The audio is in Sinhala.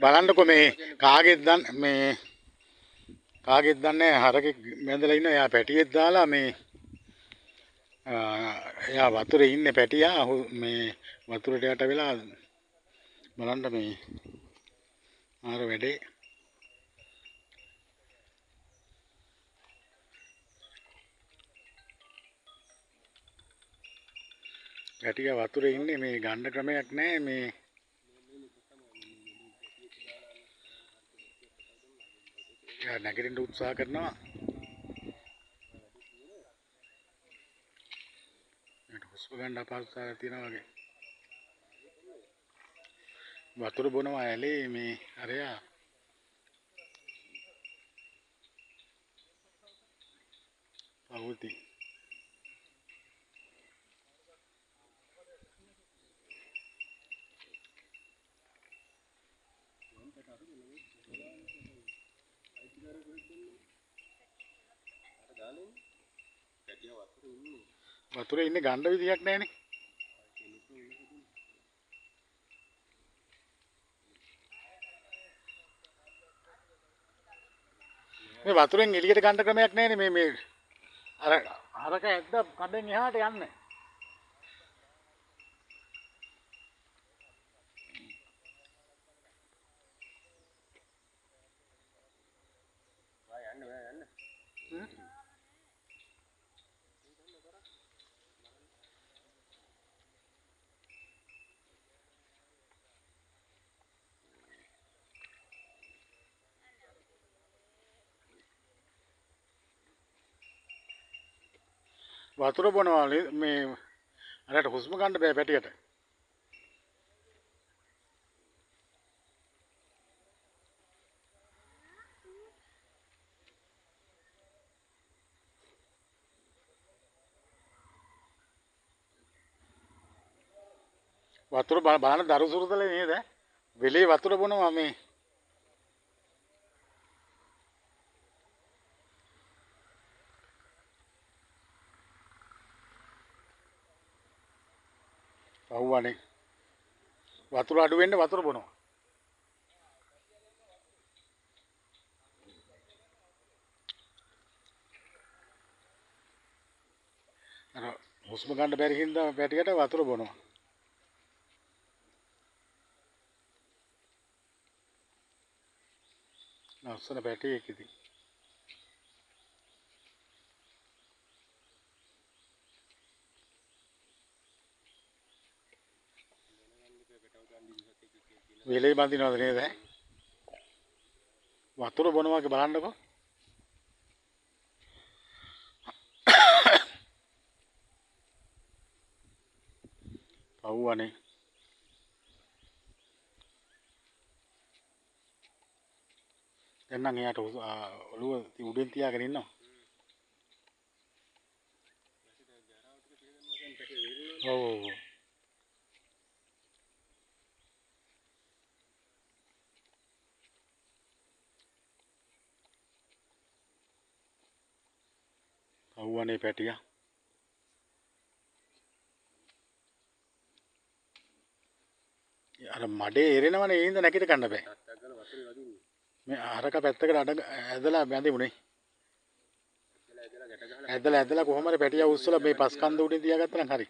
බලන්නකො මේ කාගෙද දන් මේ කාගෙද දන්නේ හරකෙක් බැඳලා ඉන්න එයා පැටියෙක් දාලා මේ එයා වතුරේ ඉන්නේ පැටියා මේ වතුරට යට වෙලා බලන්න මේ ආර වැඩේ පැටියා වතුරේ ඉන්නේ මේ ගන්න ක්‍රමයක් නෑ මේ එයා නැගිටින්න උත්සාහ කරනවා. එයාට හුස්ම ගන්න අපහසුතාවයක් තියෙනවා වගේ. වතුර බොනවා ඇලේ මේ අරයා. පවුති. වතුරේ ඉන්නේ ගන්න විදියක් නෑනේ. මේ වතුරෙන් එළියට ගන්න ක්‍රමයක් නෑනේ මේ මේ අර හරක ඇද්ද කඩෙන් එහාට යන්නේ. යන්න බෑ යන්න. වතුර බොනවා මේ අරට හුස්ම ගන්න බෑ පැටියට. වතුර බලන දරු සුරුතලේ නේද? වෙලේ වතුර බොනවා මේ. පව්වනේ. වතුර අඩු වෙන්න වතුර බොනවා. අර හුස්ම ගන්න බැරි හින්දා පැටියට වතුර බොනවා. ලස්සන පැටියෙක් ඉතින්. වෙලේ බඳිනවද නේද ඈ? වතුර බොනවා වගේ බලන්නකෝ. පව්වනේ. දැන් නම් එයාට ඔළුව උඩින් තියාගෙන ඉන්නවා. ඔව් ඔව් ඔව්. පව්වනේ පැටියා. අර මඩේ එරෙනවනේ ඒ හින්දා නැගිට ගන්න බෑ. මේ හරක පැත්තකට අඩ ඇදලා බැඳිමුනේ. ඇදලා ඇදලා කොහොම හරි පැටියා උස්සලා මේ පස් කන්ද උඩින් තියාගත්තා නම් හරි.